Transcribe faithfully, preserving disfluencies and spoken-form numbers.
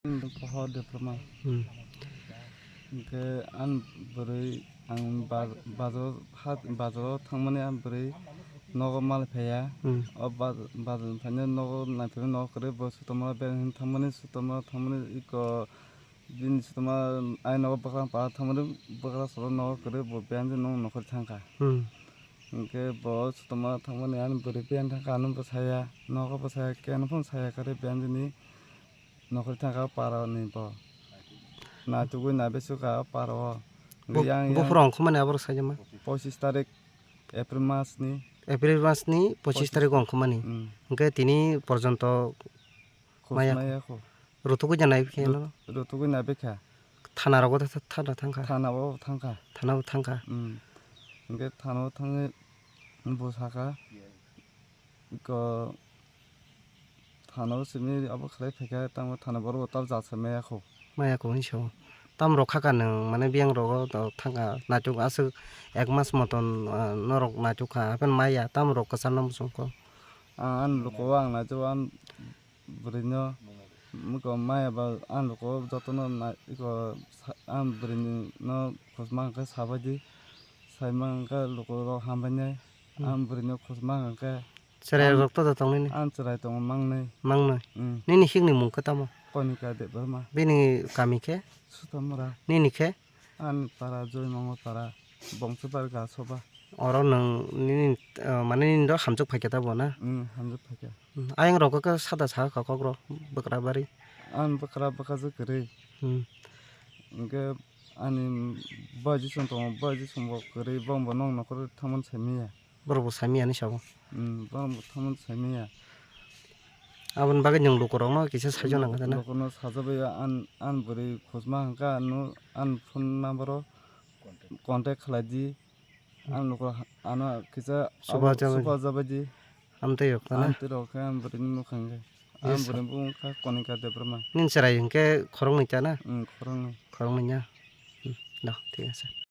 Pohor Debbarma. Hmm. Hwnkhe ani bwrwi ang ba-, bazar ha, bazaro thangmani ani bwrwi nogo mal phaiya. Hmm. O ba-, bazar phaina nogo naiphaima nogo kwrwi bo sutama beng hin thangmani sutama thangmani iko bini sutama ai nogo bwkra pa thangmani bwkra soro nogo kwrwi bo beng nong nokhor thangkha. Hmm. Hwnkhe bo sutama thangmani ani bwrwi beng thangkha ano bwsaya nogo bwsaya keno phano saya kwrwi beng ni Nokhorwi thangkha o para ni bo. Naitugwi naibe sukha o para o. Bo-, yang, yang. Buphuru ongkhormani aborok saijama? Pochis tarik April mas ni. April mas ni pochis tarik ongkhormani. Mm. Hwnkhe tini porjonto maya. Khosmaya kho. Rutugwi ja naibe khe no? Rut-, rutugwi naibe kha. Thana rogo tha-, tha-, thana thangkha. Thana o thangkha. Thana o thangkha. Mm. Hwnkhe thana o thangwi bo sakha. Iko thana o simi abo khlai phaikha, tamo thana borok bo tab jat se maya kho. Maya kho hinwi sao. Tam rok kha ka nwng, mane biyang rogo to thangkha, naituk aswk ek mas moton, ah, norok naituk kha, hapheno maya, tam rok kwchar no muchung kho. Ang ani luku o ang naituk, ang bwrwi no, muko maya ba ang luku o joto no nai-, iko sa-, ang bwrwi no khosma hwnkhe sabai di, saima hwnkhe luku rok hambai nai, hmm, ang bwrwi no khosma hwnkhe. Chwrai rok to da tongnini? Ang chwrai tongo mangnwi. Mangnwi? Mm. Nini hikni mung khe tamo? Konika Debbarma. Bini kami khe? Sutamura. Nini khe? Ani para Joymongo para, Bongsobari Gasoba. Oro nwng nini, eh, mane nini do hamjwk phaikha tabo na? Mm, hamjwk phaikha. Mm, ayang rok khe sada sakha kok rok bwkra bari? Ang bwkra bwkha je kwrwi. Mm. Hwnkhe ani bai jisung tongo, bai jisung bo kwrwi, bongbo nong nokhor thangmani saimanya. Borok bo saimanya hinwi sabo. Hmm, borok bo thangmani saimanya. Aboni bagwi nwng lukurokno kisa saijakna nang kha na? Lukurokno sajagwi an, an bwrwi khosma hwnkha, ano an phone number o contact khlai di. An lukurok ano kisa suba abo jabai di. Suba jabai di. Amtwi rok na? Amtwi rok khe an bwrwini mwkhang khe. Yes, sir. An bwrwini bumung kha Konika Debbarma. Nini chwrai hwnkhe khoroknwi ta na? Hmm, khoroknwi. Khoroknwi ya? Hmm, do, thik ase.